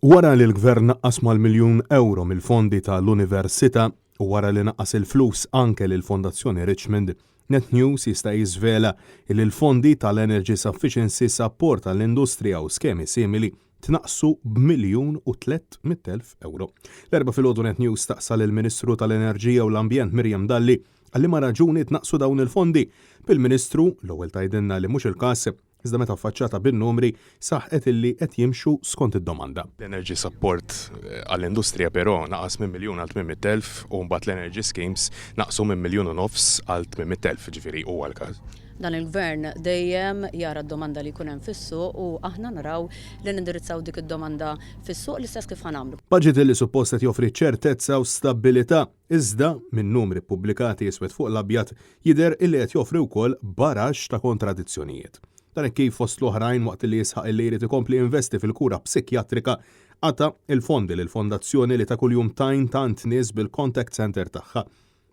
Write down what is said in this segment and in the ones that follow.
Wara li l-Gvern naqqas mal-miljun ewro mill-fondi ta' l-Università u wara li naqqas il-flus anke lill-Fondazzjoni Richmond, Net News jista' jiżvela illi l-fondi tal-Energy Sufficiency Support għall-Industrija u skemi simili tnaqqsu b'miljun u 300,000 ewro. L-Erbgħa filgħodu Net News staqsa lill-Ministru tal-Enerġija u l-Ambjent Miriam Dalli għal liema raġuni tnaqqsu dawn il-fondi, bil-Ministru l-ewwel tgħidilna li mhux il-każ Iżda meta affaċċata bin-numri, saħqet illi qed jimxu skont id-domanda. L-energy support għall-industrija però naqas minn miljun għal 800,000 u mbagħad l-energy schemes naqsu minn miljun u nofs għal 800,000, jiġifieri huwa l-każ. Dan il-Gvern dejjem jara d-domanda li jkun hemm fis-suq u aħna naraw li nindirizzaw dik id-domanda fis-suq l-istess kif ħa nagħmlu. Budget illi suppost qed joffri ċertezza u stabbilità Iżda, minn numri ppubblikati iswed fuq l-abjad, jidher illi qed joffri wkoll baraxx ta' kontradizzjonijiet. Dan hekk kif fost l-oħrajn waqt illi jisħaq illi jrid ikompli jinvesti fil-kura psikjatrika, qata' il-fondi lill-fondazzjoni li ta' kuljum tgħin tant nies bil-contact centre tagħha.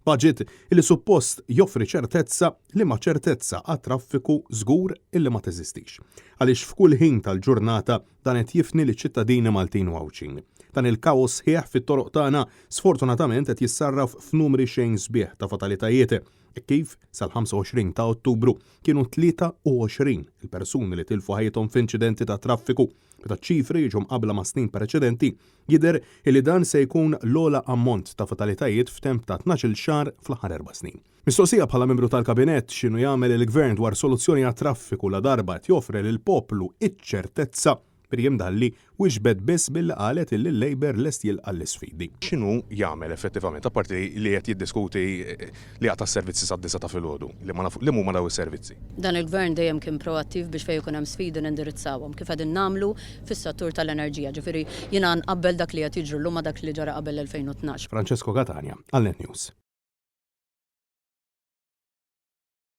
Budget illi suppost joffri ċertezza liema ċertezza għat-traffiku żgur illi ma teżistix. Għaliex f'kull ħin tal-ġurnata dan qed jifni liċ-ċittadini Maltin u Għawdxin. Dan il-kaos sħiħ fit-toroq tagħna sfortunatament qed jissarraf f'numri xejn sbieħ ta' fatalitajiet, hekk kif sal-25 ta' Ottubru kienu 23 il-persuni li tilfu ħajjithom f'inċidenti tat-traffiku. Meta ċ-ċifri jiġu mqabbla ma' snin preċedenti, jidher li dan se jkun l-ogħla ammont ta' fatalitajiet f'temp ta' tnax-il xahar fl-aħħar erba' snin. Mistoqsija bħala membru tal-Kabinett x'inhu jagħmel il-Gvern dwar soluzzjoni għat-traffiku ladarba qed joffri lill-poplu iċ-ċertezza, Miriam Dalli wieġbet biss billi qalet illi l-Labour lest jilqa' l-isfidi. X'inhu jagħmel effettivament, apparti li qed jiddiskuti li jaqta' s-servizzi sad-disgħa ta' filgħodu, li ma nafu liema huma dawn is-servizzi? Dan il-Gvern dejjem kien proattiv biex fejn ikun hemm sfidi nindirizzawhom, kif qegħdin nagħmlu fis-settur tal-enerġija. Ġifieri jiena nqabbel dak li qed jiġri llum ma' dak li ġara qabel l-2012. Francesco Catania, għal Net News.